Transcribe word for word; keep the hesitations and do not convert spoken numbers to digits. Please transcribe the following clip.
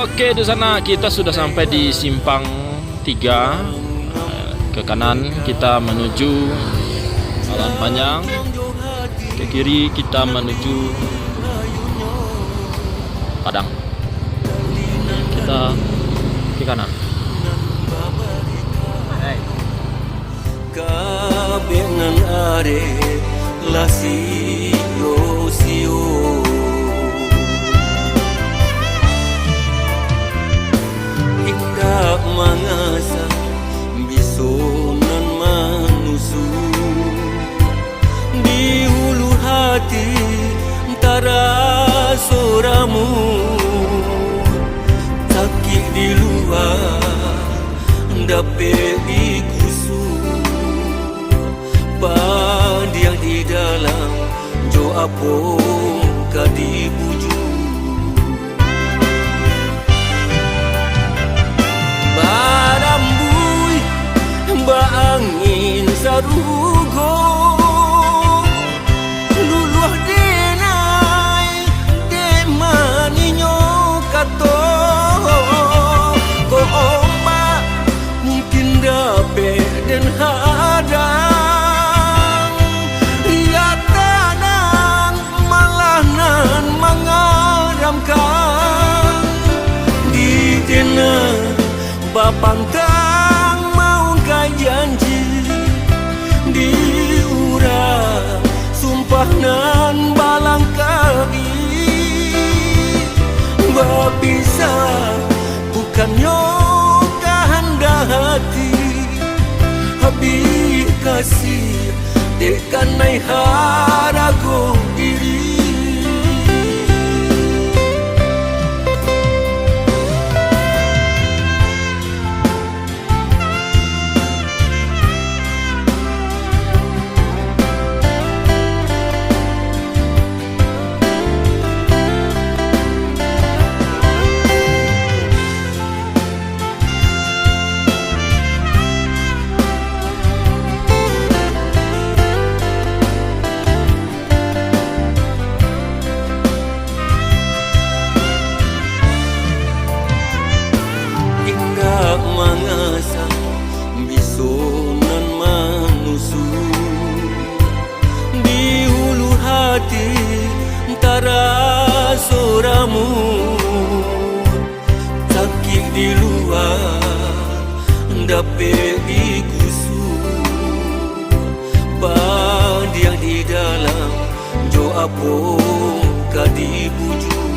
Oke, di sana kita sudah sampai di simpang tiga. Ke kanan kita menuju Jalan Panjang, ke kiri kita menuju Padang. Kita ke kanan. Kabek nan arek lah sio-sio. Indak mangasa biso nan manusu. Di ulu hati taraso ramu, sakik di lua dapek dikusu, padiah di dalam jo apo ka dibuju. Barambuih baangin sarugo, luluah denai dek maninyo kato. Ko ombak mungkin dapek den hadang, ya tanang malah nan mangaramkan. Di tengah bapantang maungkai janji, di urang sumpah nan balangkahi. Bapisah bukannyo kahandak hati, habih kasih dek kanai harago diri. Indak mangasa biso nan manusu. Di ulu hati taraso ramu, sakik di lua dapek dikusu, padiah di dalam jo apo ka dibuju.